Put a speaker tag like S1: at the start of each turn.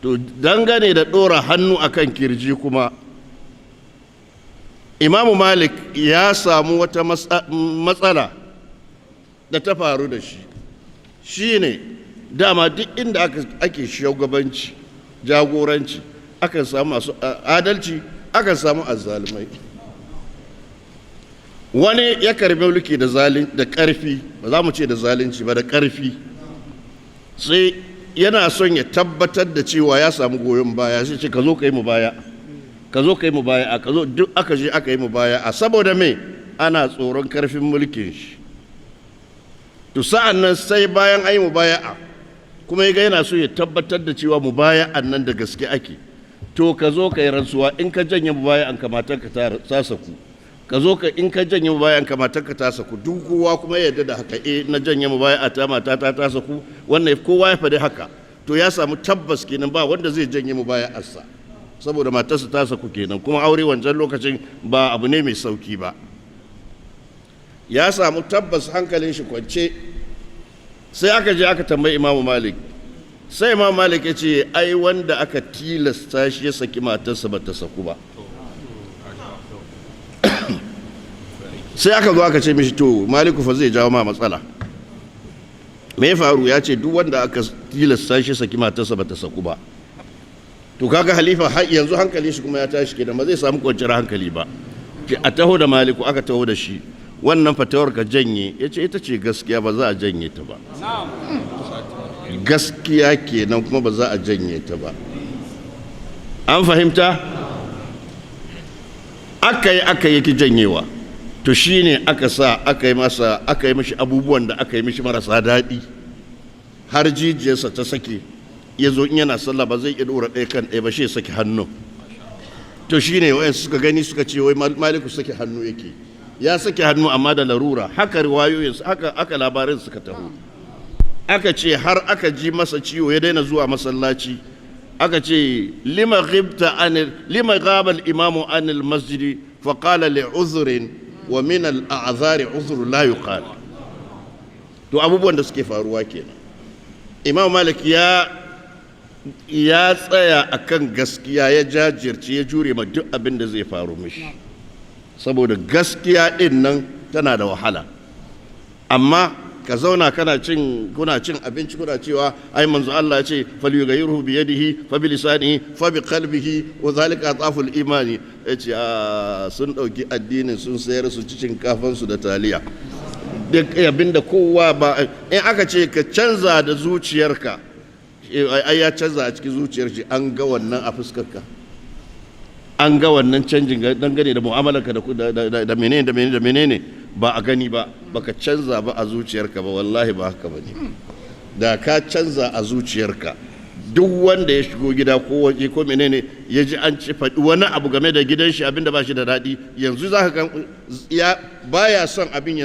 S1: To, dangane da ɗora hannu akan kirji kuma, Imamu Malik ya samu wata matsala da ta faru da shi. Shine dama duk inda ake shugabanci, jagoranci, akan samu masu adalci, akan samu azzalumai. Wani ya karbi mulki da karfi, ba za mu ce da zalunci ba, da karfi. Sai yana son ya tabbatar da cewa ya samu goyon baya, sai ce, "Ka zo ka yi mu baya, ka zo ka yi mu baya, ka zo." Duk aka je aka yi mu baya. A saboda me? Ana tsoron karfin mulkin shi. To, sa'an nan sai bayan an yi mubaya'a kuma ya ga yana so ya tabbatar da cewa mubaya'an nan da gaske ake. "To, ka zo ka yi rantsuwa, in ka janye mubaya'an ka, matar ka ta saku. Ka zo ka, in ka janye mubaya'an ka, matar ka ta saku." Duk kowa kuma ya yarda da haka. "Eh, na janye mubaya'a ta, mata ta ta saku." Wannan kowa ya faɗi haka. To, ya samu tabbas kenan ba wanda zai janye mubaya'arsa, saboda matarsa ta saku kenan. Kuma aure wancan lokacin ba abu ne mai sauki ba. Ya samu tabbas, hankalin shi kwance. Sai aka je aka tambayi Imamu Malik. Sai Imamu Malik ya ce, "Ai wanda aka tilasta shi ya saki matarsa, ba ta saku ba." Sai aka zo aka ce mishi, "To, Maliku fa zai jawo ma matsala." Me ya faru? Ya ce duk wanda aka tilasta shi saki matarsa, ba ta saku ba. To, kaga halifa har yanzu hankali shi kuma ya tashi kenan, ba zai samu kwanciyar hankali ba. A taho da Maliku. Aka taho da shi. "Wannan fatawar ka janye." Ya ce ita ce gaskiya, ba za a janye ta ba. Gaskiya kenan, kuma ba za a janye ta ba. An fahimta? Aka yi, aka yi, ki janyewa. To, shine aka sa aka yi masa, aka yi mishi abubuwan da aka yi mishi marasa daɗi, har jijiyarsa ta sake. Ya zo in yana sallah, ba zai iya ɗora ɗaya kan ɗaya ba, shi ya saki hannu. To, shine wayansu suka gani suka ce wai Maliku sake hannu yake. Ya sake hannu amma da larura. Haka riwayoyin, haka aka labarin suka taho. Aka ce har aka ji masa ciwo, ya daina zuwa masallaci. Aka ce, "Lima ghibta anil, lima ghaba al-imamu anil masjidi?" Fa qala, "Li uzrin, wa min al-a'zari uzru la yuqal." To, abubuwan da suke faruwa kenan. Imam Malik ya tsaya akan gaskiya, ya jajirce, ya jure ma duk abin da zai faru mishi, saboda gaskiya din nan tana da wahala. Amma ka zauna kana cin, kuna cin abinci, kuna cewa ai manzo Allah ya ce, "Falyughayyirhu bi yadihi, fa bi lisanihi, fa bi qalbihi, wa zalika adh'aful imani." Yace a sun dauki addinin sun sayar su ci shinkafan su da taliya. Duk abinda kowa ba, in aka ce ka canza da zuciyarka, ai ya canza a cikin zuciyar shi, an ga wannan a fuskarka, an ga wannan canjin dangane da mu'amalarka da menene da menene da menene, ba a gani ba, baka canza ba a zuciyarka ba. Wallahi ba haka bane. Da ka canza a zuciyarka, duk wanda ya shigo gida ko waje ko menene, ya ji an ci faɗi wani abu game da gidan shi, abinda ba shi da daɗi, yanzu za ka ga ya baya son abin yanzu.